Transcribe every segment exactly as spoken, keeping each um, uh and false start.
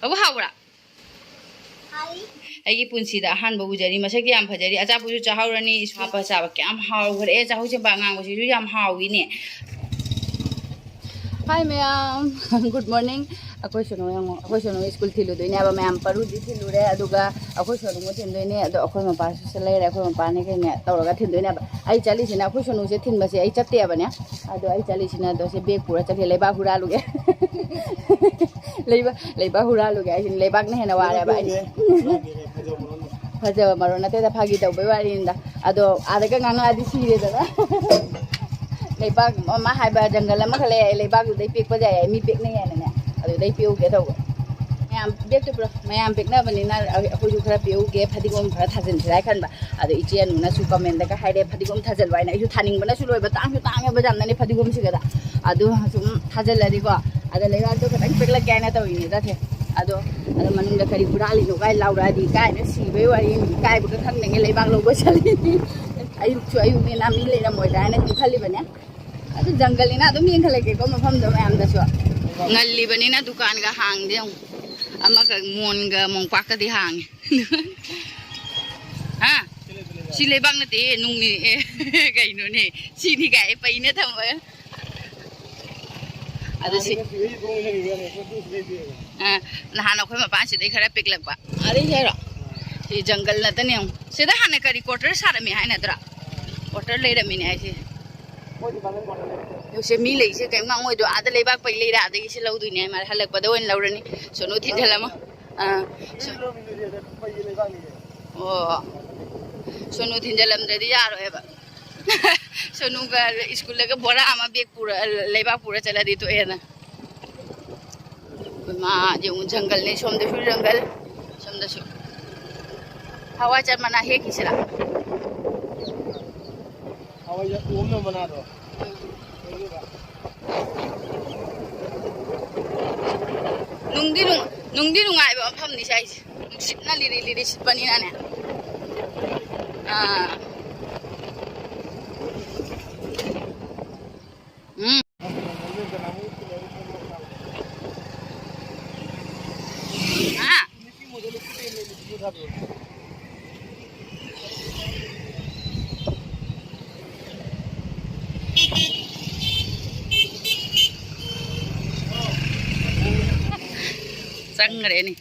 ꯇꯧꯕ ꯍꯥꯎꯕ꯭ꯔꯥ? ꯑꯩꯒꯤ ꯄꯨꯟꯁꯤꯗ ꯑꯍꯥꯟꯕ ꯎꯖꯔꯤ꯫ ꯃꯁꯛꯇꯤ ꯌꯥꯝ ꯐꯖꯔꯤ꯫ ꯑꯆꯥꯄꯣꯠꯁꯨ ꯆꯥꯍꯧꯔꯅꯤ꯫ ꯍꯥꯞꯄ ꯆꯥꯕ ꯀꯌꯥꯝ ꯍꯥꯎꯈ꯭ꯔꯦ꯫ ꯆꯥꯛꯍꯧ ꯆꯦꯡꯄꯥꯛ ꯉꯥꯡꯕꯁꯤꯁꯨ ꯌꯥꯝ ꯍꯥꯎꯋꯤꯅꯦ꯫ ꯍꯥꯏ ꯃꯌꯥꯝ꯫ Good morning. ꯑꯩꯈꯣꯏ ꯁꯣꯅꯨ ꯌꯦꯡꯉꯣ, ꯑꯩꯈꯣꯏ ꯁꯣꯅꯨ ꯁ꯭ꯀꯨꯜ ꯊꯤꯜꯂꯨꯗꯣꯏꯅꯦꯕ ꯃꯌꯥꯝ꯫ ꯄꯔꯨꯗꯤ ꯊꯤꯜꯂꯨꯔꯦ, ꯑꯗꯨꯒ ꯑꯩꯈꯣꯏ ꯁꯣꯅꯨ ꯑꯃꯨꯛ ꯊꯤꯟꯗꯣꯏꯅꯦ꯫ ꯑꯗꯣ ꯑꯩꯈꯣꯏ ꯃꯄꯥꯁꯨ ꯁꯤ ꯂꯩꯔꯦ, ꯑꯩꯈꯣꯏ ꯃꯄꯥꯅꯦ ꯀꯩꯅꯦ ꯇꯧꯔꯒ ꯊꯤꯟꯗꯣꯏꯅꯦꯕ꯫ ꯑꯩ ꯆꯠꯂꯤꯁꯤꯅ, ꯑꯩꯈꯣꯏ ꯁꯣꯅꯨꯁꯦ ꯊꯤꯟꯕꯁꯦ ꯑꯩ ꯆꯠꯇꯦꯕꯅꯦ꯫ ꯑꯗꯣ ꯑꯩ ꯆꯠꯂꯤꯁꯤꯅ, ꯑꯗꯣ ꯁꯤ ꯕꯦꯒ ꯄꯨꯔ ꯆꯠꯂꯤ, ꯂꯩꯕꯥꯛ ꯍꯨꯔꯥꯜꯂꯨꯒꯦ꯫ ꯂꯩꯕꯥꯛ, ꯂꯩꯕꯥꯛ ꯍꯨꯔꯥꯜꯂꯨꯒꯦ ꯍꯥꯏꯁꯤꯅ, ꯂꯩꯕꯥꯛꯅ ꯍꯦꯟꯅ ꯋꯥꯔꯦꯕ ꯑꯩ꯫ ꯐꯖꯕ ꯃꯔꯣꯟ ꯅꯠꯇꯦꯗ, ꯐꯥꯒꯤ ꯇꯧꯕꯩ ꯋꯥꯔꯤꯅꯤꯗ꯫ ꯑꯗꯣ ꯑꯥꯗꯒ ꯉꯥꯡꯉꯛꯑꯗꯤ ꯁꯤꯔꯦꯗꯅ꯫ ꯂꯩꯕꯥꯛ, ꯃꯥ ꯍꯥꯏꯕ ꯖꯪꯒꯜ ꯑꯃꯈꯛ ꯂꯩ ꯍꯥꯏꯌꯦ, ꯂꯩꯕꯥꯛꯇꯨꯗꯩ ꯄꯦꯛꯄ ꯌꯥꯏ ꯍꯥꯏꯌꯦ, ꯃꯤ ꯄꯦꯛꯅꯩ ꯍꯥꯏꯅꯅꯦ꯫ ꯑꯗꯨꯗꯩ ꯄꯦꯛꯎꯒꯦ ꯇꯧꯕ꯫ ꯃꯌꯥꯝ ꯕꯦꯛꯇꯨ ꯄꯨꯔꯣ꯫ ꯃꯌꯥꯝ ꯄꯦꯛꯅꯕꯅꯤꯅ ꯑꯩꯈꯣꯏꯁꯨ ꯈꯔ ꯄꯦꯛꯎꯒꯦ, ꯐꯗꯤꯒꯣꯝ ꯈꯔ ꯊꯥꯖꯤꯟꯁꯤꯔꯥ ꯍꯥꯏ ꯈꯟꯕ꯫ ꯑꯗꯣ ꯏꯆꯦ ꯑꯅꯨꯅꯁꯨ ꯀꯃꯦꯟꯗꯒ ꯍꯥꯏꯔꯦ, "ꯐꯗꯤꯒꯣꯝ ꯊꯥꯖꯤꯜꯂꯣ" ꯍꯥꯏꯅ꯫ ꯑꯩꯁꯨ ꯊꯥꯅꯤꯡꯕꯅꯁꯨ ꯂꯣꯏꯕ, ꯇꯥꯡꯁꯨ ꯇꯥꯡꯉꯦꯕ ꯌꯥꯝꯅꯅꯦ ꯐꯗꯤꯒꯣꯝꯁꯤꯒꯗ꯫ ꯑꯗꯨ ꯁꯨꯝ ꯊꯥꯖꯤꯜꯂꯗꯤꯀꯣ, ꯑꯗ ꯂꯩꯕꯥꯛꯇꯣ ꯈꯤꯇꯪ ꯄꯦꯛꯂꯛꯀꯦ ꯍꯥꯏꯅ ꯇꯧꯔꯤꯅꯦ ꯆꯠꯁꯦ꯫ ꯑꯗꯣ, ꯑꯗꯣ ꯃꯅꯨꯡꯗ ꯀꯔꯤ ꯍꯨꯔꯥꯜꯂꯤꯅꯣ ꯀꯥꯏ ꯂꯥꯎꯔꯛꯑꯗꯤ ꯏꯀꯥꯏꯅ ꯁꯤꯕꯩ ꯋꯥꯔꯤꯅꯤ꯫ ꯏꯀꯥꯏꯕꯒ ꯈꯪꯗꯉꯩ ꯂꯩꯕꯥꯛ ꯂꯧꯕ ꯆꯠꯂꯤꯅꯤ꯫ ꯑꯌꯨꯛꯁꯨ ꯑꯌꯨꯛꯅꯤꯅ ꯃꯤ ꯂꯩꯔꯝꯃꯣꯏꯗ꯭ꯔꯥ ꯍꯥꯏꯅ ꯁꯨꯝ ꯈꯜꯂꯤꯕꯅꯦ꯫ ꯑꯗꯨ ꯖꯪꯒꯜꯅꯤꯅ ꯑꯗꯨꯝ ꯌꯦꯡꯈꯠꯂꯛꯀꯦꯀꯣ ꯃꯐꯝꯗꯣ ꯃꯌꯥꯝꯗꯁꯨ꯫ ꯉꯜꯂꯤꯕꯅꯤꯅ ꯗꯨꯀꯥꯟꯒ ꯍꯥꯡꯗꯦ ꯑꯃꯨꯛ꯫ ꯑꯃꯈꯛ ꯃꯣꯟꯒ ꯃꯣꯝꯄꯥꯛꯀꯗꯤ ꯍꯥꯡꯉꯤ꯫ ꯍꯥ? ꯁꯤ ꯂꯩꯕꯥꯛ ꯅꯠꯇꯦ, ꯅꯨꯡꯅꯦ꯫ ꯑꯦ, ꯀꯩꯅꯣꯅꯦ? ꯁꯤꯅꯤ ꯀꯥꯏ ꯄꯩꯅ ꯊꯝꯃꯒ꯫ ꯑꯗꯨ ꯁꯤ, ꯑ, ꯅꯍꯥꯟ ꯑꯩꯈꯣꯏ ꯃꯄꯥꯟꯁꯤꯗꯩ ꯈꯔ ꯄꯤꯛꯂꯛꯄ꯫ ꯑꯗꯩ ꯍꯥꯏꯔꯣ? ꯁꯤ ꯖꯪꯒꯜ ꯅꯠꯇꯅꯦ ꯌꯦꯡꯉꯨ꯫ ꯁꯤꯗ ꯍꯥꯟꯅ ꯀꯔꯤ ꯀ꯭ꯋꯥꯇꯔ ꯁꯥꯔꯝꯃꯦ ꯍꯥꯏ ꯅꯠꯇ꯭ꯔꯥ? ꯀ꯭ꯋꯥꯇꯔ ꯂꯩꯔꯝꯃꯤꯅꯦ ꯍꯥꯏꯁꯦ꯫ ꯌꯦꯡꯉꯨꯁꯦ, ꯃꯤ ꯂꯩꯁꯦ ꯀꯩꯝ ꯉꯥꯡꯉꯣꯏꯗꯣ꯫ ꯑꯥꯗ ꯂꯩꯕꯥꯛ ꯄꯩ ꯂꯩꯔꯦ, ꯑꯥꯗꯒꯤ ꯁꯤ ꯂꯧꯗꯣꯏꯅꯦ ꯍꯥꯏ ꯃꯥꯜꯂꯦ꯫ ꯍꯜꯂꯛꯄꯗ ꯑꯣꯏꯅ ꯂꯧꯔꯅꯤ꯫ ꯁꯣꯅꯨ ꯊꯤꯟꯖꯜꯂꯝꯃꯣ꯫ ꯑꯥ, ꯁꯣ-, ꯑꯣ, ꯁꯣꯅꯨ ꯊꯤꯟꯖꯜꯂꯝꯗ꯭ꯔꯗꯤ ꯌꯥꯔꯣꯏꯕ꯫ ꯁꯣꯅꯨꯒ ꯁ꯭ꯀꯨꯜꯗꯒ ꯕꯣꯔꯥ ꯑꯃ ꯕꯦꯒ ꯄꯨꯔ, ꯂꯩꯕꯥꯛ ꯄꯨꯔ ꯆꯠꯂꯗꯤ ꯇꯣꯛꯑꯦꯅ꯫ ꯃꯥ ꯌꯦꯡꯉꯨ, ꯖꯪꯒꯜꯅꯦ, ꯁꯣꯝꯗꯁꯨ ꯖꯪꯒꯜ, ꯁꯣꯝꯗꯁꯨ꯫ ꯍꯋꯥꯏꯖꯥꯔ ꯃꯅꯥ ꯍꯦꯛꯈꯤꯁꯤꯔꯥ? ꯍꯋꯥꯏꯖꯥꯔ ꯑꯣꯝꯅꯕ ꯃꯅꯥꯗꯣ꯫ ꯅꯨꯡꯗꯤ ꯅꯨꯡ-, ꯅꯨꯡꯗꯤ ꯅꯨꯡꯉꯥꯏꯕ ꯃꯐꯝꯅꯤ ꯁ꯭ꯋꯥꯏꯁꯦ꯫ ꯅꯨꯡꯁꯤꯠꯅ ꯂꯤꯔꯤ ꯂꯤꯔꯤ ꯁꯤꯠꯄꯅꯤꯅꯅꯦ꯫ ꯑꯥ꯫ ꯎꯝ꯫ ꯍꯥ? ꯆꯪꯈ꯭ꯔꯦꯅꯦ꯫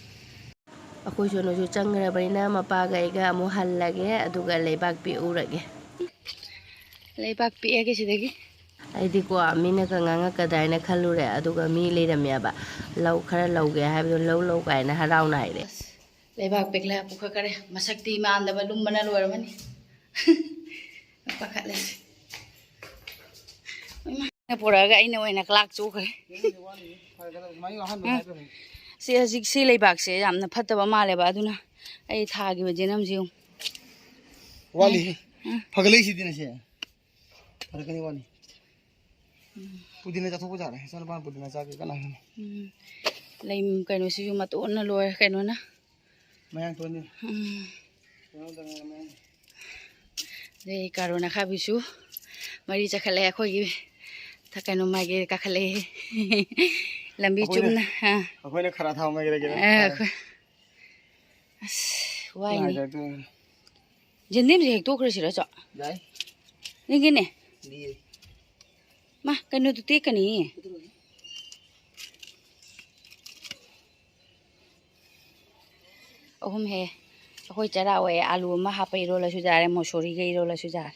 ꯑꯩꯈꯣꯏ ꯁꯣꯅꯨꯁꯨ ꯆꯪꯈ꯭ꯔꯕꯅꯤꯅ ꯃꯄꯥꯒ ꯑꯩꯒ ꯑꯃꯨꯛ ꯍꯜꯂꯒꯦ, ꯑꯗꯨꯒ ꯂꯩꯕꯥꯛ ꯄꯦꯛꯎꯔꯒꯦ꯫ ꯂꯩꯕꯥꯛ ꯄꯦꯛꯑꯒꯦ ꯁꯤꯗꯒꯤ꯫ ꯑꯩꯗꯤꯀꯣ ꯃꯤꯅꯒ ꯉꯥꯡꯉꯛꯀꯗ꯭ꯔꯥ ꯍꯥꯏꯅ ꯈꯜꯂꯨꯔꯦ, ꯑꯗꯨꯒ ꯃꯤ ꯂꯩꯔꯝꯃꯦꯕ, ꯂꯧ ꯈꯔ ꯂꯧꯒꯦ ꯍꯥꯏꯕꯗꯣ ꯂꯧ ꯂꯧ ꯀꯥꯏꯅ ꯍꯔꯥꯎꯅ ꯍꯥꯏꯔꯦ꯫ ꯂꯩꯕꯥꯛ ꯄꯦꯛꯂ ꯄꯨꯈꯠꯈꯔꯦ꯫ ꯃꯁꯛꯇꯤ ꯃꯥꯟꯗꯕ ꯂꯨꯝꯕꯅ ꯂꯣꯏꯔꯝꯃꯅꯤ꯫ ꯄꯥꯈꯠꯂꯦ꯫ ꯏꯃꯥꯅ ꯄꯨꯔꯛꯑꯒ ꯑꯩꯅ ꯑꯣꯏꯅ ꯀ꯭ꯂꯥꯛ ꯆꯨꯈ꯭ꯔꯦ꯫ ꯁꯤ ꯍꯧꯖꯤꯛ ꯁꯤ ꯂꯩꯕꯥꯛꯁꯦ ꯌꯥꯝꯅ ꯐꯠꯇꯕ ꯃꯥꯜꯂꯦꯕ, ꯑꯗꯨꯅ ꯑꯩ ꯊꯥꯈꯤꯕ ꯖꯦꯅꯝꯁꯦ ꯌꯦꯡꯉꯨ꯫ ꯋꯥꯠꯂꯤ꯫ ꯎꯝ꯫ ꯐꯒꯠꯂꯛꯏꯁꯤꯗꯤ ꯅꯁꯦ꯫ ꯐꯔꯛꯀꯅꯤ ꯋꯥꯠꯂꯤ꯫ ꯎꯝ꯫ ꯄꯨꯗꯤꯅ ꯆꯥꯊꯣꯛꯄ ꯌꯥꯔꯦ꯫ ꯏꯆꯥꯅꯨꯄꯥꯅ ꯄꯨꯗꯤꯅ ꯆꯥꯒꯦ ꯀꯟꯅ ꯍꯥꯏꯔꯝꯃꯤ꯫ ꯎꯝ꯫ ꯂꯩ ꯀꯩꯅꯣꯁꯤꯁꯨ ꯃꯇꯣꯟꯅ ꯂꯣꯏꯔꯦ ꯀꯩꯅꯣꯅ꯫ ꯃꯌꯥꯡ ꯇꯣꯟꯅꯤ꯫ ꯎꯝ꯫ ꯀꯩꯅꯣ ꯇꯧꯔꯦ, ꯃꯌꯥꯡ꯫ ꯑꯗꯩ ꯀꯥꯔꯣꯟ ꯑꯈꯥꯕꯤꯁꯨ ꯃꯔꯤ ꯆꯠꯈꯠꯂꯦ ꯑꯩꯈꯣꯏꯒꯤ ꯊ-, ꯀꯩꯅꯣ ꯃꯥꯏꯀꯩ ꯀꯥꯈꯠꯂꯛꯑꯦ꯫ ꯂꯝꯕꯤ ꯑꯩꯈꯣꯏꯅ, ꯆꯨꯝꯅ, ꯑꯥ꯫ ꯑꯩꯈꯣꯏꯅ ꯈꯔ ꯊꯥꯎ ꯃꯥꯏꯀꯩꯗ ꯑꯥ, ꯑꯩꯈꯣꯏ-, ꯑꯁ, ꯋꯥꯏꯅꯦ꯫ ꯍꯥꯏꯖꯔꯛꯇꯣꯏꯅꯦ꯫ ꯌꯦꯟꯗꯦꯝꯁꯦ ꯍꯦꯛꯇꯣꯛꯈ꯭ꯔꯁꯤꯔ, ꯆꯣ? ꯌꯥꯏ꯫ ꯌꯦꯡꯒꯦꯅꯦ꯫ ꯂꯤꯔꯦ꯫ ꯃꯥ, ꯀꯩꯅꯣꯗꯨ ꯇꯦꯛꯀꯅꯤ꯫ ꯑꯍꯨꯝ ꯍꯦ꯫ ꯑꯩꯈꯣꯏ ꯆꯔꯥ ꯋꯥꯏ꯫ ꯑꯥꯂꯨ ꯑꯃ ꯍꯥꯞꯄ ꯏꯔꯣꯜꯂꯁꯨ ꯌꯥꯔꯦ, ꯃꯣꯁꯣꯔꯤꯒ ꯏꯔꯣꯜꯂꯁꯨ ꯌꯥꯔꯦ꯫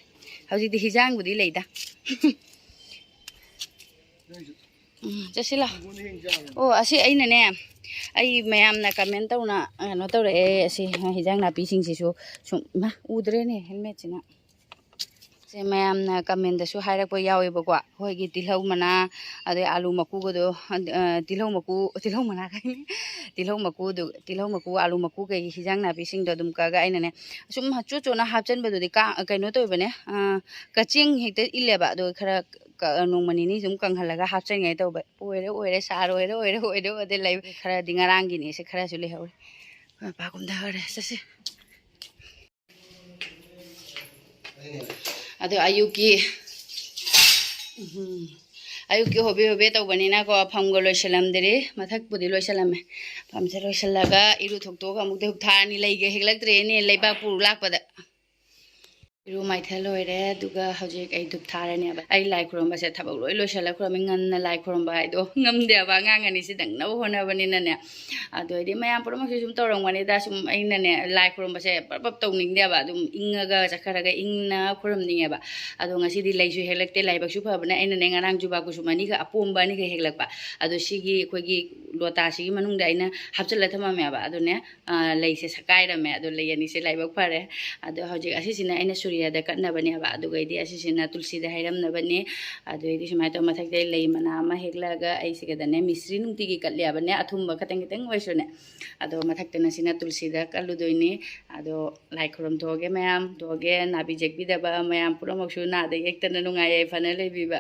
ꯍꯧꯖꯤꯛꯇꯤ ꯍꯤꯟꯖꯥꯡꯕꯨꯗꯤ ꯂꯩꯗ꯫ ꯎꯝ, ꯆꯠꯁꯤꯜꯂꯣ꯫ ꯑꯣ, ꯑꯁꯤ ꯑꯩꯅꯅꯦ, ꯑꯩ ꯃꯌꯥꯝꯅ comment ꯇꯧꯅ ꯀꯩꯅꯣ ꯇꯧꯔꯛꯑꯦ, ꯑꯁꯤ ꯍꯤꯟꯖꯥꯡ ꯅꯥꯄꯤꯁꯤꯡꯁꯤꯁꯨ ꯁꯨꯝ, ꯏꯃꯥ, ꯎꯗ꯭ꯔꯦꯅꯦ helmetꯁꯤꯅ꯫ ꯁꯦ ꯃꯌꯥꯝꯅ commentꯇꯁꯨ ꯍꯥꯏꯔꯛꯄ ꯌꯥꯎꯋꯦꯕꯀꯣ, ꯑꯩꯈꯣꯏꯒꯤ ꯇꯤꯜꯍꯧ ꯃꯅꯥ, ꯑꯗꯩ ꯑꯥꯂꯨ ꯃꯀꯨꯒꯗꯣ, ꯑ, ꯇꯤꯜꯍꯧ ꯃꯀꯨ, ꯇꯤꯜꯍꯧ ꯃꯅꯥ ꯀꯥꯏꯅ, ꯇꯤꯜꯍꯧ ꯃꯀꯨꯗꯨ, ꯇꯤꯜꯍꯧ ꯃꯀꯨ, ꯑꯥꯂꯨ ꯃꯀꯨ, ꯀꯩꯒꯤ ꯍꯤꯟꯖꯥꯡ ꯅꯥꯄꯤꯁꯤꯡꯗꯣ ꯑꯗꯨꯝ ꯀꯛꯑꯒ ꯑꯩꯅꯅꯦ, ꯁꯨꯝ ꯆꯣꯠ ꯆꯣꯠꯅ ꯍꯥꯞꯆꯟꯕꯗꯨꯗꯤ ꯀꯥ-, ꯀꯩꯅꯣ ꯇꯧꯕꯅꯦ, ꯑ, ꯀꯆꯦꯡ ꯍꯦꯛꯇ ꯏꯜꯂꯦꯕ꯫ ꯑꯗꯣ ꯈꯔ ꯀ-, ꯅꯣꯡꯃ ꯅꯤꯅꯤ ꯁꯨꯝ ꯀꯪꯍꯜꯂꯒ ꯍꯥꯞꯆꯟꯉꯥꯏ ꯇꯧꯕ꯫ ꯑꯣꯏꯔꯦ, ꯑꯣꯏꯔꯦ, ꯁꯥꯔ ꯑꯣꯏꯔꯦ, ꯑꯣꯏꯔꯦ, ꯑꯣꯏꯔꯦ, ꯑꯣꯏꯔꯦ ꯂꯩ꯫ ꯈꯔꯗꯤ ꯉꯔꯥꯡꯒꯤꯅꯦ, ꯁꯤ ꯈꯔꯁꯨ ꯂꯩꯍꯧꯔꯤ꯫ ꯑꯩꯈꯣꯏ ꯃꯄꯥ ꯀꯨꯝꯊꯈꯔꯦ, ꯆꯠꯁꯤ꯫ ꯑꯗꯣ ꯑꯌꯨꯛꯀꯤ, ꯎꯝ, ꯑꯌꯨꯛꯀꯤ ꯍꯣꯕꯦ ꯍꯣꯕꯦ ꯇꯧꯕꯅꯤꯅꯀꯣ, ꯐꯝꯒ ꯂꯣꯏꯁꯤꯜꯂꯝꯗ꯭ꯔꯤ, ꯃꯊꯛꯄꯨꯗꯤ ꯂꯣꯏꯁꯤꯜꯂꯝꯃꯦ꯫ ꯐꯝꯁꯦ ꯂꯣꯏꯁꯤꯜꯂꯒ ꯏꯔꯨ ꯊꯣꯛꯇꯣꯛꯑꯒ ꯑꯃꯨꯛ ꯙꯨꯞ ꯊꯥꯔꯅꯤ, ꯂꯩꯒ ꯍꯦꯛꯂꯛꯇ꯭ꯔꯦꯅꯦ ꯂꯩꯕꯥꯛ ꯄꯨꯔ ꯂꯥꯛꯄꯗ꯫ ꯏꯔꯨ ꯃꯥꯏꯊ ꯂꯣꯏꯔꯦ, ꯑꯗꯨꯒ ꯍꯧꯖꯤꯛ ꯑꯩ ꯙꯨꯞ ꯊꯥꯔꯅꯦꯕ꯫ ꯑꯩ ꯂꯥꯏ ꯈꯨꯔꯨꯝꯕꯁꯦ ꯊꯕꯛ ꯂꯣꯏ ꯂꯣꯏꯁꯤꯜꯂ ꯈꯨꯔꯨꯝꯃꯤ꯫ ꯉꯟꯅ ꯂꯥꯏ ꯈꯨꯔꯨꯝꯕ ꯍꯥꯏꯗꯣ ꯉꯝꯗꯦꯕ, ꯑꯉꯥꯡ ꯑꯅꯤꯁꯤ ꯗꯪꯅꯕ ꯍꯣꯠꯅꯕꯅꯤꯅꯅꯦ꯫ ꯑꯗꯨ ꯑꯣꯏꯗꯤ ꯃꯌꯥꯝ ꯄꯨꯝꯅꯃꯛꯁꯨ ꯁꯨꯝ ꯇꯧꯔꯝꯒꯅꯤꯗ, ꯁꯨꯝ ꯑꯩꯅꯅꯦ ꯂꯥꯏ ꯈꯨꯔꯨꯝꯕꯁꯦ ꯄꯞ ꯄꯞ ꯇꯧꯅꯤꯡꯗꯦꯕ, ꯑꯗꯨꯝ ꯏꯪꯉꯒ ꯆꯠꯈ꯭ꯔꯒ ꯏꯪꯅ ꯈꯨꯔꯨꯝꯅꯤꯡꯉꯦꯕ꯫ ꯑꯗꯣ ꯉꯁꯤꯗꯤ ꯂꯩꯁꯨ ꯍꯦꯛꯂꯛꯇꯦ, ꯂꯥꯏꯕꯛꯁꯨ ꯐꯕꯅ ꯑꯩꯅꯅꯦ ꯉꯔꯥꯡ ꯖꯨꯕꯥ ꯀꯨꯁꯨꯝ ꯑꯅꯤꯒ ꯑꯄꯣꯝꯕ ꯑꯅꯤꯒ ꯍꯦꯛꯂꯛꯄ꯫ ꯑꯗꯣ ꯁꯤꯒꯤ ꯑꯩꯈꯣꯏꯒꯤ ꯂꯣꯇꯥꯁꯤꯒꯤ ꯃꯅꯨꯡꯗ ꯑꯩꯅ ꯍꯥꯞꯆꯤꯜꯂ ꯊꯝꯃꯝꯃꯦꯕ꯫ ꯑꯗꯨꯅꯦ ꯑ, ꯂꯩꯁꯦ ꯁꯛꯀꯥꯏꯔꯝꯃꯦ꯫ ꯑꯗꯣ ꯂꯩ ꯑꯅꯤꯁꯦ ꯂꯥꯏꯕꯛ ꯐꯔꯦ꯫ ꯑꯗꯣ ꯍꯧꯖꯤꯛ ꯑꯁꯤꯁꯤꯅ ꯑꯩꯅ ꯁꯨꯔꯤꯌꯥꯗ ꯀꯠꯅꯕꯅꯦꯕ, ꯑꯗꯨꯒꯩꯗꯤ ꯑꯁꯤꯁꯤꯅ ꯇꯨꯜꯁꯤꯗ ꯍꯩꯔꯝꯅꯕꯅꯦ꯫ ꯑꯗꯨꯗꯩꯗꯤ ꯁꯨꯃꯥꯏꯅ ꯇꯧꯔ ꯃꯊꯛꯇꯩ ꯂꯩ ꯃꯅꯥ ꯑꯃ ꯍꯦꯛꯂꯛꯑꯒ ꯑꯩꯁꯤꯒꯗꯅꯦ ꯃꯤꯁꯇ꯭ꯔꯤ ꯅꯨꯡꯇꯤꯒꯤ ꯀꯠꯂꯦꯕꯅꯦ, ꯑꯊꯨꯝꯕ ꯈꯇꯪ ꯈꯤꯇꯪ ꯑꯣꯏꯔꯁꯨꯅꯦ꯫ ꯑꯗꯣ ꯃꯊꯛꯇꯅ ꯁꯤꯅ ꯇꯨꯜꯁꯤꯗ ꯀꯠꯂꯨꯗꯣꯏꯅꯤ꯫ ꯑꯗꯣ ꯂꯥꯏ ꯈꯨꯔꯨꯝ ꯊꯣꯛꯑꯒꯦ ꯃꯌꯥꯝ, ꯊꯣꯛꯑꯒꯦ, ꯅꯥꯕꯤ ꯌꯦꯛꯄꯤꯗꯕ ꯃꯌꯥꯝ ꯄꯨꯝꯅꯃꯛꯁꯨ ꯅꯥꯗ ꯌꯦꯛꯇꯅ ꯅꯨꯡꯉꯥꯏ ꯌꯥꯏꯐꯅ ꯂꯩꯕꯤꯕ꯫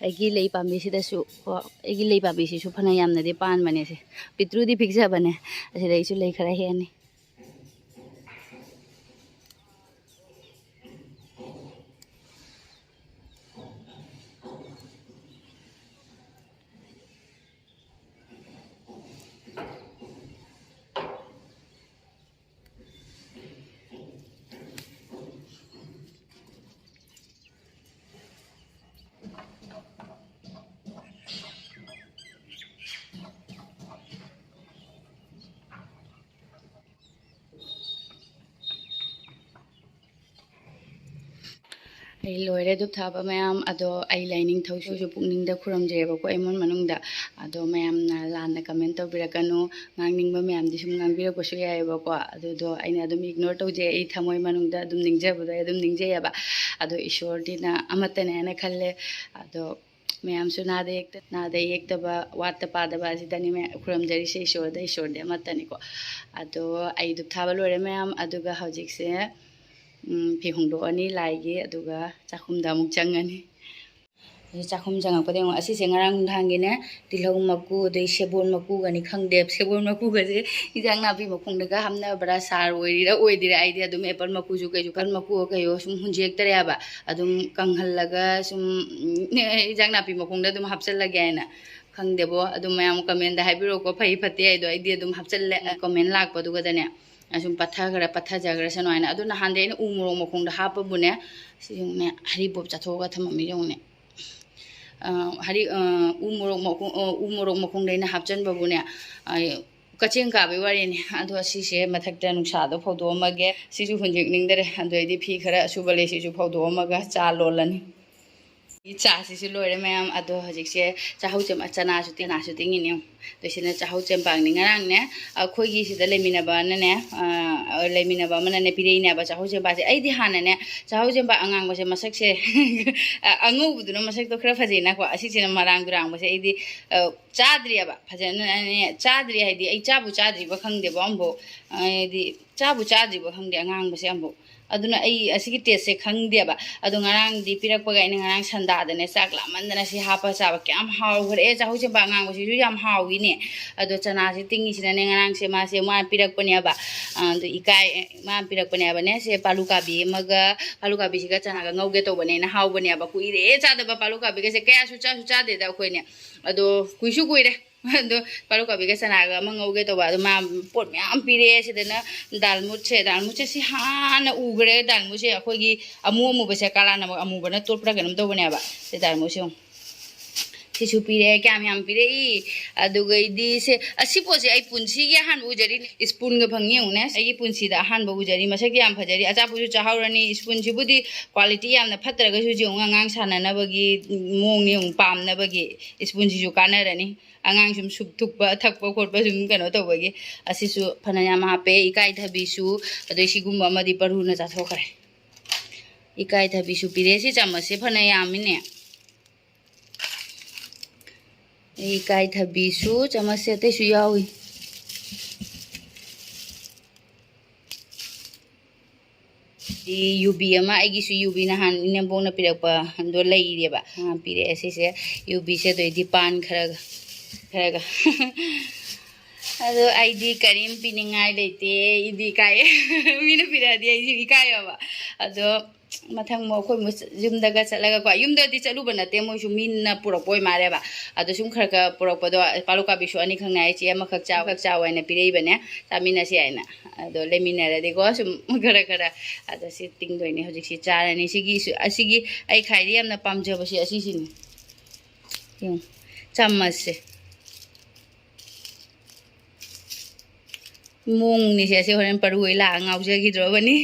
ꯑꯩꯒꯤ ꯂꯩ ꯄꯥꯝꯕꯤꯁꯤꯗꯁꯨ ꯀꯣ, ꯑꯩꯒꯤ ꯂꯩ ꯄꯥꯝꯕꯤꯁꯤꯁꯨ ꯐꯅ ꯌꯥꯝꯅꯗꯤ ꯄꯥꯟꯕꯅꯦ꯫ ꯁꯦ ꯄꯤꯛꯇ꯭ꯔꯨꯗꯤ ꯄꯤꯛꯆꯕꯅꯦ꯫ ꯑꯁꯤꯗꯩꯁꯨ ꯂꯩ ꯈꯔ ꯍꯦꯛꯑꯅꯤ꯫ ꯑꯩ ꯂꯣꯏꯔꯦ ꯙꯨꯞ ꯊꯥꯕ ꯃꯌꯥꯝ꯫ ꯑꯗꯣ ꯑꯩ ꯂꯥꯏꯅꯤꯡꯊꯧꯁꯤꯁꯨ ꯄꯨꯛꯅꯤꯡꯗ ꯈꯨꯔꯨꯝꯖꯩꯑꯕꯀꯣ, ꯏꯃꯨꯡ ꯃꯅꯨꯡꯗ꯫ ꯑꯗꯣ ꯃꯌꯥꯝꯅ ꯂꯥꯟꯅ ꯀꯃꯦꯟ ꯇꯧꯕꯤꯔꯛꯀꯅꯨ, ꯉꯥꯡꯅꯤꯡꯕ ꯃꯌꯥꯝꯗꯤ ꯁꯨꯝ ꯉꯥꯡꯕꯤꯔꯛꯄꯁꯨ ꯌꯥꯏꯑꯕꯀꯣ꯫ ꯑꯗꯨꯗꯣ ꯑꯩꯅ ꯑꯗꯨꯝ ꯏꯒꯅꯣꯔ ꯇꯧꯖꯩ, ꯑꯩ ꯊꯃꯣꯏ ꯃꯅꯨꯡꯗ ꯑꯗꯨꯝ ꯅꯤꯡꯖꯕꯗꯣ ꯑꯩ ꯑꯗꯨꯝ ꯅꯤꯡꯖꯩꯑꯕ꯫ ꯑꯗꯣ ꯏꯁꯣꯔꯗꯤꯅ ꯑꯃꯠꯇꯅꯦ ꯍꯥꯏꯅ ꯈꯜꯂꯦ꯫ ꯑꯗꯣ ꯃꯌꯥꯝꯁꯨ ꯅꯥꯗ ꯌꯦꯛꯇ, ꯅꯥꯗ ꯌꯦꯛꯇꯕ, ꯋꯥꯠꯇ ꯄꯥꯗꯕ ꯑꯁꯤꯗꯅꯤ ꯃꯌꯥꯝ ꯈꯨꯔꯨꯝꯖꯔꯤꯁꯦ꯫ ꯏꯁꯣꯔꯗ, ꯏꯁꯣꯔꯗꯤ ꯑꯃꯠꯇꯅꯤꯀꯣ꯫ ꯑꯗꯣ ꯑꯩ ꯙꯨꯞ ꯊꯥꯕ ꯂꯣꯏꯔꯦ ꯃꯌꯥꯝ꯫ ꯑꯗꯨꯒ ꯍꯧꯖꯤꯛꯁꯦ, ꯎꯝ, ꯐꯤ ꯍꯣꯡꯗꯣꯛꯑꯅꯤ ꯂꯥꯏꯒꯤ, ꯑꯗꯨꯒ ꯆꯥꯛꯈꯨꯝꯗ ꯑꯃꯨꯛ ꯆꯪꯉꯅꯤ꯫ ꯆꯥꯛꯈꯨꯝ ꯆꯪꯉꯛꯄꯗ ꯌꯦꯡꯉꯣ, ꯑꯁꯤꯁꯦ ꯉꯔꯥꯡ ꯅꯨꯡꯗꯥꯡꯒꯤꯅꯦ, ꯇꯤꯜꯍꯧ ꯃꯀꯨ, ꯑꯗꯩ ꯁꯦꯕꯣꯠ ꯃꯀꯨꯒꯅꯤ ꯈꯪꯗꯦ, ꯁꯦꯕꯣꯠ ꯃꯀꯨꯒꯁꯦ ꯏꯟꯖꯥꯡ ꯅꯥꯄꯤ ꯃꯈꯣꯡꯗꯒ ꯍꯥꯞꯅꯕ꯭ꯔꯥ, ꯁꯥꯔ ꯑꯣꯏꯔꯤꯔꯥ ꯑꯣꯏꯗ꯭ꯔꯤꯔꯥ, ꯑꯩꯗꯤ ꯑꯗꯨꯝ ꯑꯦꯄꯜ ꯃꯀꯨꯁꯨ ꯀꯩꯁꯨ, ꯑꯦꯄꯜ ꯃꯀꯨ ꯀꯩꯌꯣ ꯁꯨꯝ ꯍꯨꯟꯖꯦꯛꯇꯔꯦꯕ, ꯑꯗꯨꯝ ꯀꯪꯍꯜꯂꯒ ꯁꯨꯝ ꯏꯟꯖꯥꯡ ꯅꯥꯄꯤ ꯃꯈꯣꯡꯗ ꯑꯗꯨꯝ ꯍꯥꯞꯆꯜꯂꯒꯦ ꯍꯥꯏꯅ꯫ ꯈꯪꯗꯦꯕꯣ, ꯑꯗꯨꯝ ꯃꯌꯥꯝ ꯀꯃꯦꯟꯗ ꯍꯥꯏꯕꯤꯔꯛꯑꯣꯀꯣ, ꯐꯩ ꯐꯠꯇꯦ ꯍꯥꯏꯗꯣ꯫ ꯑꯩꯗꯤ ꯑꯗꯨꯝ ꯍꯥꯞꯆꯜꯂꯦ, ꯀꯃꯦꯟ ꯂꯥꯛꯄꯗꯨꯒꯗꯅꯦ꯫ ꯑꯁꯨꯝ ꯄꯠꯊꯈ꯭ꯔ ꯄꯠꯊꯖꯈ꯭ꯔꯁꯅꯨ ꯍꯥꯏꯅ꯫ ꯑꯗꯨ ꯅꯍꯥꯟꯗꯩ ꯑꯩꯅ ꯎ ꯃꯣꯔꯣꯛ ꯃꯈꯣꯡꯗ ꯍꯥꯞꯄꯕꯨꯅꯦ, ꯁꯤ ꯌꯦꯡꯉꯨꯅꯦ, ꯍꯔꯤꯕꯣꯞ ꯆꯥꯊꯣꯛꯑꯒ ꯊꯝꯃꯝꯃꯤ ꯌꯦꯡꯉꯨꯅꯦ꯫ ꯑ, ꯍꯔꯤ-, ꯑ, ꯎ ꯃꯣꯔꯣꯛ ꯃꯈꯣꯡ-, ꯑ, ꯎ ꯃꯣꯔꯣꯛ ꯃꯈꯣꯡꯗ ꯑꯩꯅ ꯍꯥꯞꯆꯟꯕꯕꯨꯅꯦ, ꯑ, ꯀꯆꯦꯡ ꯀꯥꯕꯩ ꯋꯥꯔꯤꯅꯤ꯫ ꯑꯗꯣ ꯁꯤꯁꯦ ꯃꯊꯛꯇ ꯅꯨꯡꯁꯥꯗ ꯐꯧꯗꯣꯛꯑꯝꯃꯒꯦ꯫ ꯁꯤꯁꯨ ꯍꯨꯟꯖꯤꯟꯅꯤꯡꯗꯔꯦ꯫ ꯑꯗꯨ ꯑꯩꯗꯤ ꯐꯤ ꯈꯔ ꯑꯁꯨꯕ ꯂꯩ, ꯁꯤꯁꯨ ꯐꯧꯗꯣꯛꯑꯝꯃꯒ ꯆꯥ ꯂꯣꯜꯂꯅꯤ꯫ ꯆꯥꯁꯤꯁꯨ ꯂꯣꯏꯔꯦ ꯃꯌꯥꯝ꯫ ꯑꯗꯣ ꯍꯧꯖꯤꯛꯁꯦ ꯆꯥꯍꯧ ꯆꯦꯝ-, ꯆꯅꯥꯁꯨ ꯇꯤꯡ-, ꯆꯅꯥꯁꯨ ꯇꯤꯡꯉꯤꯅꯦ꯫ ꯑꯗꯣ ꯁꯤꯅ ꯆꯥꯍꯧ ꯆꯦꯝꯄꯥꯛꯅꯤ꯫ ꯉꯔꯥꯡꯅꯦ, ꯑꯩꯈꯣꯏꯒꯤ ꯁꯤꯗ ꯂꯩꯃꯤꯟꯅꯕꯅꯅꯦ, ꯑ, ꯂꯩꯃꯤꯟꯅꯕ ꯑꯃꯅꯅꯦ ꯄꯤꯔꯛꯏꯅꯦꯕ ꯆꯥꯍꯧ ꯆꯦꯝꯄꯥꯛꯁꯦ꯫ ꯑꯩꯗꯤ ꯍꯥꯟꯅꯅꯦ ꯆꯥꯍꯧ ꯆꯦꯝꯄꯥꯛ ꯑꯉꯥꯡꯕꯁꯦ ꯃꯁꯛꯁꯦ, ꯑ, ꯑꯉꯧꯕꯗꯨꯅ ꯃꯁꯛꯇꯣ ꯈꯔ ꯐꯖꯩꯅꯀꯣ, ꯑꯁꯤꯁꯤꯅ ꯃꯔꯥꯡ ꯇꯨꯔꯥꯡꯕꯁꯦ ꯑꯩꯗꯤ, ꯑ, ꯆꯥꯗ꯭ꯔꯤꯑꯕ ꯐꯖꯅꯅꯦ꯫ ꯆꯥꯗ꯭ꯔꯤ ꯍꯥꯏꯗꯤ ꯑꯩ ꯆꯥꯕꯨ ꯆꯥꯗ꯭ꯔꯤꯕ ꯈꯪꯗꯦꯕ ꯑꯃꯐꯥꯎ, ꯍꯥꯏꯗꯤ ꯆꯥꯕꯨ ꯆꯥꯗ꯭ꯔꯤꯕ ꯈꯪꯗꯦ ꯑꯉꯥꯡꯕꯁꯦ ꯑꯃꯐꯥꯎ꯫ ꯑꯗꯨꯅ ꯑꯩ ꯑꯁꯤꯒꯤ ꯇꯦꯁꯁꯦ ꯈꯪꯗꯦꯕ꯫ ꯑꯗꯣ ꯉꯔꯥꯡꯗꯤ ꯄꯤꯔꯛꯄꯒ ꯑꯩꯅ ꯉꯔꯥꯡ ꯁꯟꯗꯥꯗꯅꯦ ꯆꯥꯛ ꯂꯥꯝꯃꯟꯗꯅ ꯁꯤ ꯍꯥꯞꯄ ꯆꯥꯕ꯫ ꯀꯌꯥꯝ ꯍꯥꯎꯈ꯭ꯔꯦ! ꯆꯥꯍꯧ ꯆꯦꯝꯄꯥꯛ ꯑꯉꯥꯡꯕꯁꯤꯁꯨ ꯌꯥꯝ ꯍꯥꯎꯋꯤꯅꯦ꯫ ꯑꯗꯣ ꯆꯅꯥꯁꯦ ꯇꯤꯡꯉꯤꯁꯤꯅꯅꯦ, ꯉꯔꯥꯡꯁꯦ ꯃꯥꯁꯦ ꯃꯥꯅ ꯄꯤꯔꯛꯄꯅꯦꯕ꯫ ꯑꯗꯣ ꯏꯀꯥꯏ, ꯃꯥꯅ ꯄꯤꯔꯛꯄꯅꯦꯕꯅꯦ꯫ ꯁꯦ ꯄꯥꯂꯨ ꯀꯥꯕꯤ ꯑꯃꯒ, ꯄꯥꯂꯨ ꯀꯥꯕꯤꯁꯤꯒ ꯆꯅꯥꯒ ꯉꯧꯒꯦ ꯇꯧꯕꯅꯦ꯫ ꯑꯩꯅ ꯍꯥꯎꯕꯅꯦꯕ, ꯀꯨꯏꯔꯦ ꯆꯥꯗꯕ ꯄꯥꯂꯨ ꯀꯥꯕꯤꯒꯁꯦ꯫ ꯀꯌꯥꯁꯨ ꯆꯥꯁꯨ ꯆꯥꯗꯦꯗ ꯑꯩꯈꯣꯏꯅꯦ꯫ ꯑꯗꯣ ꯀꯨꯏꯁꯨ ꯀꯨꯏꯔꯦ꯫ ꯑꯗꯣ ꯄꯥꯂꯨ ꯀꯥꯕꯤꯒ ꯆꯅꯥꯒ ꯑꯃ ꯉꯧꯒꯦ ꯇꯧꯕ꯫ ꯑꯗꯣ ꯃꯥ ꯄꯣꯠ ꯃꯌꯥꯝ ꯄꯤꯔꯛꯑꯦ꯫ ꯁꯤꯗꯅ ꯗꯥꯜꯃꯨꯠꯁꯦ, ꯗꯥꯜꯃꯨꯠꯁꯦ ꯁꯤ ꯍꯥꯟꯅ ꯎꯈ꯭ꯔꯦ꯫ ꯗꯥꯜꯃꯨꯠꯁꯦ ꯑꯩꯈꯣꯏꯒꯤ ꯑꯃꯨ ꯑꯃꯨꯕꯁꯦ, ꯀꯥꯂꯥ ꯅꯃꯛ ꯑꯃꯨꯕꯅ ꯇꯣꯠꯄ꯭ꯔꯥ ꯀꯩꯅꯣꯝ ꯇꯧꯕꯅꯦꯕ꯫ ꯁꯤ ꯗꯥꯜꯃꯨꯠꯁꯦ ꯌꯦꯡꯉꯨ꯫ ꯁꯤꯁꯨ ꯄꯤꯔꯛꯑꯦ, ꯀꯌꯥꯝ ꯌꯥꯝ ꯄꯤꯔꯛꯏ꯫ ꯑꯗꯨꯒꯩꯗꯤ ꯁꯦ, ꯑꯁꯤ ꯄꯣꯠꯁꯦ ꯑꯩ ꯄꯨꯟꯁꯤꯒꯤ ꯑꯍꯥꯟꯕ ꯎꯖꯔꯤꯅꯤ꯫ ꯁ꯭ꯄꯨꯟꯒ ꯐꯪꯉꯤ ꯌꯦꯡꯉꯨꯅꯦ, ꯑꯩꯒꯤ ꯄꯨꯟꯁꯤꯗ ꯑꯍꯥꯟꯕ ꯎꯖꯔꯤ꯫ ꯃꯁꯛꯇꯤ ꯌꯥꯝ ꯐꯖꯔꯤ, ꯑꯆꯥꯄꯣꯠꯁꯨ ꯆꯥꯍꯧꯔꯅꯤ꯫ ꯁ꯭ꯄꯨꯟꯁꯤꯕꯨꯗꯤ ꯀ꯭ꯋꯥꯂꯤꯇꯤ ꯌꯥꯝꯅ ꯐꯠꯇ꯭ꯔꯒꯁꯨ ꯌꯦꯡꯉꯨ, ꯑꯉꯥꯡ ꯁꯥꯟꯅꯅꯕꯒꯤ ꯃꯑꯣꯡ ꯌꯦꯡꯉꯨ, ꯄꯥꯝꯅꯕꯒꯤ ꯁ꯭ꯄꯨꯟꯁꯤꯁꯨ ꯀꯥꯟꯅꯔꯅꯤ꯫ ꯑꯉꯥꯡ ꯁꯨꯝ ꯁꯨꯞ ꯊꯨꯛꯄ ꯊꯛꯄ ꯈꯣꯠꯄ ꯁꯨꯝ ꯀꯩꯅꯣ ꯇꯧꯕꯒꯤ꯫ ꯑꯁꯤꯁꯨ ꯐꯅꯌꯥꯝ ꯍꯥꯞꯄꯦ꯫ ꯏꯀꯥꯏꯊꯕꯤꯁꯨ, ꯑꯗꯩ ꯁꯤꯒꯨꯝꯕ ꯑꯃꯗꯤ ꯄꯔꯨꯅ ꯆꯥꯊꯣꯛꯈ꯭ꯔꯦ꯫ ꯏꯀꯥꯏꯊꯕꯤꯁꯨ ꯄꯤꯔꯛꯑꯦ꯫ ꯁꯤ ꯆꯥꯃꯁꯁꯦ ꯐꯅ ꯌꯥꯝꯃꯤꯅꯦ꯫ ꯏꯀꯥꯏꯊꯕꯤꯁꯨ ꯆꯥꯃꯁꯁꯦ ꯑꯇꯩꯁꯨ ꯌꯥꯎꯏ꯫ ꯁꯤ ꯌꯨꯕꯤ ꯑꯃ, ꯑꯩꯒꯤꯁꯨ ꯌꯨꯕꯤ ꯅꯍꯥꯟ ꯏꯅꯦꯝꯕꯣꯛꯅ ꯄꯤꯔꯛꯄ ꯑꯗꯣ ꯂꯩꯔꯦꯕ꯫ ꯑ, ꯄꯤꯔꯛꯑꯦ ꯁꯤꯁꯦ꯫ ꯌꯨꯕꯤꯁꯦ ꯑꯗꯨ ꯑꯩꯗꯤ ꯄꯥꯟ ꯈꯔꯒ, ꯈꯔꯒ꯫ ꯑꯗꯣ ꯑꯩꯗꯤ ꯀꯔꯤꯝ ꯄꯤꯅꯤꯡꯉꯥꯏ ꯂꯩꯇꯦ, ꯑꯩꯗꯤ ꯏꯀꯥꯏ꯫ ꯃꯤꯅ ꯄꯤꯔꯛꯑꯗꯤ ꯑꯩꯁꯨ ꯏꯀꯥꯏꯌꯦꯕ꯫ ꯑꯗꯣ ꯃꯊꯪ ꯃꯨꯛ ꯑꯩꯈꯣꯏ ꯃꯨꯛ ꯌꯨꯝꯗꯒ ꯆꯠꯂꯒꯀꯣ, ꯌꯨꯝꯗꯗꯤ ꯆꯠꯂꯨꯕ ꯅꯠꯇꯦ, ꯃꯣꯏꯁꯨ ꯃꯤꯅ ꯄꯨꯔꯛꯄ ꯑꯣꯏ ꯃꯥꯜꯂꯦꯕ꯫ ꯑꯗꯣ ꯁꯨꯝ ꯈꯔ ꯈꯔ ꯄꯨꯔꯛꯄꯗꯣ, ꯄꯥꯂꯨ ꯀꯥꯕꯤꯁꯨ ꯑꯅꯤꯈꯛ ꯉꯥꯏ, ꯏꯆꯦ ꯑꯃꯈꯛ ꯆꯥꯎ, ꯈꯛ ꯆꯥꯎ ꯍꯥꯏꯅ ꯄꯤꯔꯛꯏꯕꯅꯦ, ꯆꯥꯃꯤꯟꯅꯁꯤ ꯍꯥꯏꯅ꯫ ꯑꯗꯣ ꯂꯩꯃꯤꯟꯅꯔꯗꯤꯀꯣ ꯁꯨꯝ ꯈꯔ ꯈꯔ꯫ ꯑꯗꯣ ꯁꯤ ꯇꯤꯡꯗꯣꯏꯅꯦ ꯍꯧꯖꯤꯛꯁꯤ ꯆꯥꯔꯅꯤ꯫ ꯁꯤꯒꯤꯁꯨ, ꯑꯁꯤꯒꯤ ꯑꯩ ꯈ꯭ꯋꯥꯏꯗꯒꯤ ꯌꯥꯝꯅ ꯄꯥꯝꯖꯕꯁꯦ ꯑꯁꯤꯁꯤꯅꯤ꯫ ꯌꯦꯡꯉꯨ, ꯆꯥꯃꯁꯁꯦ꯫ ꯃꯣꯡꯅꯤꯁꯦ, ꯑꯁꯤ ꯍꯣꯔꯦꯟ ꯄꯔꯨ ꯍꯣꯏ ꯂꯥꯛꯑ ꯉꯥꯎꯖꯈꯤꯗ꯭ꯔꯣꯕꯅꯤ꯫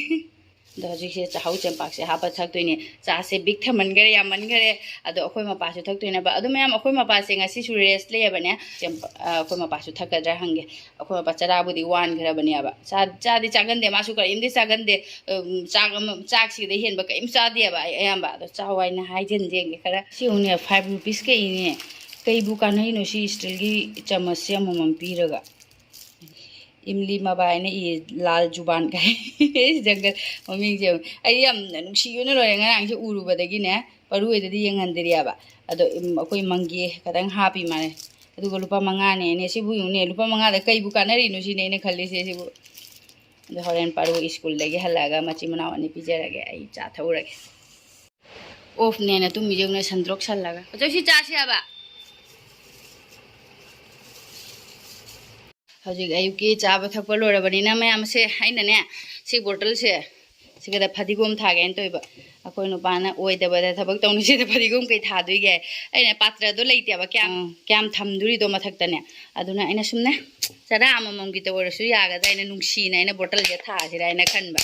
ꯑꯗꯣ ꯍꯧꯖꯤꯛꯁꯦ ꯆꯥꯍꯧ ꯆꯦꯡꯄꯥꯛꯁꯦ ꯍꯥꯞꯄ ꯊꯛꯇꯣꯏꯅꯦ꯫ ꯆꯥꯁꯦ ꯕꯤꯛ ꯊꯝꯃꯟꯈꯔꯦ, ꯌꯥꯝꯃꯟꯈꯔꯦ꯫ ꯑꯗꯣ ꯑꯩꯈꯣꯏ ꯃꯄꯥꯁꯨ ꯊꯛꯇꯣꯏꯅꯦꯕ꯫ ꯑꯗꯨ ꯃꯌꯥꯝ, ꯑꯩꯈꯣꯏ ꯃꯄꯥꯁꯦ ꯉꯁꯤꯁꯨ ꯔꯦꯁ ꯂꯩꯌꯦꯕꯅꯦ꯫ ꯆꯦꯡꯄ-, ꯑ, ꯑꯩꯈꯣꯏ ꯃꯄꯥꯁꯨ ꯊꯛꯀꯗ꯭ꯔꯥ ꯍꯪꯒꯦ꯫ ꯑꯩꯈꯣꯏ ꯃꯄꯥ ꯆꯔꯥꯕꯨꯗꯤ ꯋꯥꯟꯈ꯭ꯔꯕꯅꯦꯕ꯫ ꯆꯥ-, ꯆꯥꯗꯤ ꯆꯥꯒꯟꯗꯦ, ꯃꯥꯁꯨ ꯀꯔꯤꯝꯗꯤ ꯆꯥꯒꯟꯗꯦ꯫ ꯎꯝ, ꯆꯥꯛ ꯑꯃ, ꯆꯥꯛꯁꯤꯗ ꯍꯦꯟꯕ ꯀꯔꯤꯝ ꯆꯥꯗꯦꯕ ꯑꯩ ꯑꯌꯥꯝꯕ꯫ ꯑꯗꯣ ꯆꯥꯎ ꯍꯥꯏꯅ ꯍꯥꯏꯖꯟꯁꯦ ꯌꯦꯡꯒꯦ ꯈꯔ꯫ ꯁꯤ ꯌꯦꯡꯉꯨꯅꯦ, ꯐꯥꯏꯚ ꯔꯨꯄꯤꯁ ꯀꯛꯏꯅꯦ꯫ ꯀꯩꯕꯨ ꯀꯥꯟꯅꯩꯅꯣ ꯁꯤ ꯏꯁꯇꯤꯜꯒꯤ ꯆꯥꯃꯁꯁꯦ ꯑꯃꯃꯝ ꯄꯤꯔꯒ? ꯏꯝꯂꯤ ꯃꯕꯥ ꯍꯥꯏꯅ ꯏꯌꯦ, ꯂꯥꯜ ꯖꯨꯕꯥꯟ ꯀꯥꯏ꯫ ꯖꯪꯒꯜ ꯃꯃꯤꯡꯁꯦ ꯌꯦꯡꯉꯨ꯫ ꯑꯩ ꯌꯥꯝꯅ ꯅꯨꯡꯁꯤꯕꯅ ꯂꯣꯏꯔꯦ ꯉꯔꯥꯡꯁꯦ ꯎꯔꯨꯕꯗꯒꯤꯅꯦ, ꯄꯔꯨ ꯍꯣꯏꯗꯗꯤ ꯌꯦꯡꯍꯟꯗ꯭ꯔꯤꯑꯕ꯫ ꯑꯗꯣ ꯏꯝ-, ꯑꯩꯈꯣꯏ ꯃꯪꯒꯦ ꯈꯇꯪ ꯍꯥꯞꯄꯤ ꯃꯥꯜꯂꯦ꯫ ꯑꯗꯨꯒ ꯂꯨꯄꯥ ꯃꯉꯥꯅꯦꯅꯦ꯫ ꯁꯤꯕꯨ ꯌꯦꯡꯉꯨꯅꯦ, ꯂꯨꯄꯥ ꯃꯉꯥꯗ ꯀꯩꯕꯨ ꯀꯥꯟꯅꯔꯤꯅꯣ ꯁꯤꯅꯦ ꯑꯩꯅ ꯈꯜꯂꯤꯁꯦ ꯁꯤꯕꯨ꯫ ꯑꯗꯣ ꯍꯣꯔꯦꯟ ꯄꯔꯨ ꯁ꯭ꯀꯨꯜꯗꯒꯤ ꯍꯜꯂꯛꯑꯒ ꯃꯆꯤꯟ ꯃꯅꯥꯎ ꯑꯅꯤ ꯄꯤꯖꯔꯒꯦ, ꯑꯩ ꯆꯥ ꯊꯛꯎꯔꯒꯦ꯫ ꯑꯣꯐꯅꯦꯅ ꯇꯨꯝꯃꯤꯁꯦ ꯌꯦꯡꯉꯨꯅꯦ, ꯁꯟꯗ꯭ꯔꯣꯛ ꯁꯜꯂꯒ꯫ ꯍꯧꯖꯤꯛ ꯁꯤ ꯆꯥꯁꯤ ꯍꯥꯏꯕ꯫ ꯍꯧꯖꯤꯛ ꯑꯌꯨꯛꯀꯤ ꯆꯥꯕ ꯊꯛꯄ ꯂꯣꯏꯔꯕꯅꯤꯅ ꯃꯌꯥꯝꯁꯦ, ꯑꯩꯅꯅꯦ ꯁꯤ ꯕꯣꯇꯜꯁꯦ ꯁꯤꯒꯗ ꯐꯗꯤꯒꯣꯝ ꯊꯥꯒꯦꯅ ꯇꯧꯏꯕ꯫ ꯑꯩꯈꯣꯏ ꯅꯨꯄꯥꯅ ꯑꯣꯏꯗꯕꯗ ꯊꯕꯛ ꯇꯧꯅꯤꯁꯤꯗ ꯐꯗꯤꯒꯣꯝ ꯀꯩ ꯊꯥꯗꯣꯏꯒꯦ? ꯑꯩꯅ ꯄꯥꯇ꯭ꯔꯗꯣ ꯂꯩꯇꯦꯕ, ꯀꯌꯥꯝ, ꯀꯌꯥꯝ ꯊꯝꯗꯣꯔꯤꯗꯣ ꯃꯊꯛꯇꯅꯦ꯫ ꯑꯗꯨꯅ ꯑꯩꯅ ꯁꯨꯝꯅꯦ ꯆꯔꯥ ꯑꯃꯃꯝꯒꯤꯇ ꯑꯣꯏꯔꯁꯨ ꯌꯥꯒꯗ꯭ꯔꯥ ꯍꯥꯏꯅ ꯅꯨꯡꯁꯤꯅ ꯑꯩꯅ ꯕꯣꯇꯜꯁꯦ ꯊꯥꯁꯤꯔꯥ ꯍꯥꯏꯅ ꯈꯟꯕ꯫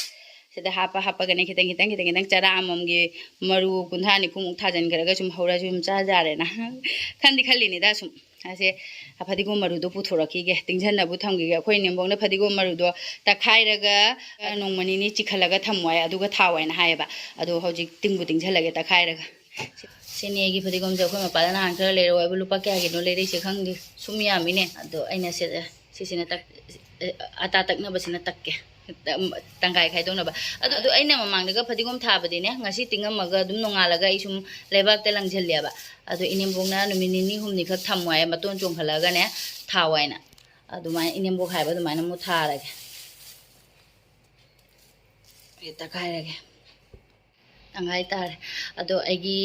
ꯁꯤꯗ ꯍꯥꯞꯄ ꯍꯥꯞꯄꯒꯅꯦ ꯈꯤꯇꯪ ꯈꯤꯇꯪ ꯈꯤꯇꯪ ꯈꯤꯇꯪ ꯆꯔꯥ ꯑꯃꯃꯝꯒꯤ ꯃꯔꯨ ꯀꯨꯟꯊ꯭ꯔꯥ ꯅꯤꯐꯨꯃꯨꯛ ꯊꯥꯖꯤꯟꯈ꯭ꯔꯒ ꯁꯨꯝ ꯍꯧꯔ ꯁꯨꯝ ꯆꯥ ꯌꯥꯔꯦꯅ ꯈꯟꯗꯤ ꯈꯜꯂꯤꯅꯤꯗ ꯁꯨꯝ꯫ ꯑꯁꯦ ꯐꯗꯤꯒꯣꯝ ꯃꯔꯨꯗꯣ ꯄꯨꯊꯣꯔꯛꯈꯤꯒꯦ, ꯇꯤꯡꯁꯟꯅꯕꯨ ꯊꯝꯈꯤꯒꯦ꯫ ꯑꯩꯈꯣꯏ ꯅꯦꯝꯕꯣꯛꯅ ꯐꯗꯤꯒꯣꯝ ꯃꯔꯨꯗꯣ ꯇꯛꯈꯥꯏꯔꯒ ꯅꯣꯡꯃ ꯅꯤꯅꯤ ꯆꯤꯛꯈꯠꯂꯒ ꯊꯝꯃꯣ ꯍꯥꯏ, ꯑꯗꯨꯒ ꯊꯥꯎ ꯍꯥꯏꯅ ꯍꯥꯏꯌꯦꯕ꯫ ꯑꯗꯣ ꯍꯧꯖꯤꯛ ꯇꯤꯡꯕꯨ ꯇꯤꯡꯁꯜꯂꯒꯦ ꯇꯛꯈꯥꯏꯔꯒ꯫ ꯁꯤꯅꯦ ꯑꯩꯒꯤ ꯐꯗꯤꯒꯣꯝꯁꯦ꯫ ꯑꯩꯈꯣꯏ ꯃꯄꯥꯗ ꯅꯍꯥꯟ ꯈꯔ ꯂꯩꯔꯛꯑꯣ ꯍꯥꯏꯕ, ꯂꯨꯄꯥ ꯀꯌꯥꯒꯤꯅꯣ ꯂꯩꯔꯛꯏꯁꯦ ꯈꯪꯗꯦ, ꯁꯨꯝ ꯌꯥꯝꯃꯤꯅꯦ꯫ ꯑꯗꯣ ꯑꯩꯅ ꯁꯤ-, ꯁꯤꯁꯤꯅ ꯇꯛ-, ꯑꯇꯥ ꯇꯛꯅꯕꯁꯤꯅ ꯇꯛꯀꯦ꯫ ꯇꯪꯈꯥꯏ ꯈꯥꯏꯗꯣꯛꯅꯕ꯫ ꯑꯗꯨ ꯑꯗꯨ ꯑꯩꯅ ꯃꯃꯥꯡꯗꯒ ꯐꯗꯤꯒꯣꯝ ꯊꯥꯕꯗꯤꯅꯦ, ꯉꯁꯤ ꯇꯤꯡꯉꯝꯃꯒ ꯑꯗꯨꯝ ꯅꯣꯡꯉꯥꯜꯂꯒ ꯑꯩ ꯁꯨꯝ ꯂꯩꯕꯥꯛꯇ ꯂꯪꯁꯤꯜꯂꯦꯕ꯫ ꯑꯗꯣ ꯏꯅꯦꯝꯕꯣꯛꯅ ꯅꯨꯃꯤꯠ ꯅꯤꯅꯤ ꯍꯨꯝꯅꯤꯈꯛ ꯊꯝꯃꯣ ꯍꯥꯏ, ꯃꯇꯣꯟ ꯆꯣꯡꯈꯠꯂꯛꯑꯒꯅꯦ ꯊꯥꯎ ꯍꯥꯏꯅ꯫ ꯑꯗꯨꯃꯥꯏꯅ ꯏꯅꯦꯝꯕꯣꯛ ꯍꯥꯏꯕ ꯑꯗꯨꯃꯥꯏꯅ ꯑꯃꯨꯛ ꯊꯥꯔꯒꯦ꯫ ꯍꯦꯛꯇ ꯈꯥꯏꯔꯒꯦ꯫ ꯇꯪꯈꯥꯏ ꯇꯥꯔꯦ꯫ ꯑꯗꯣ ꯑꯩꯒꯤ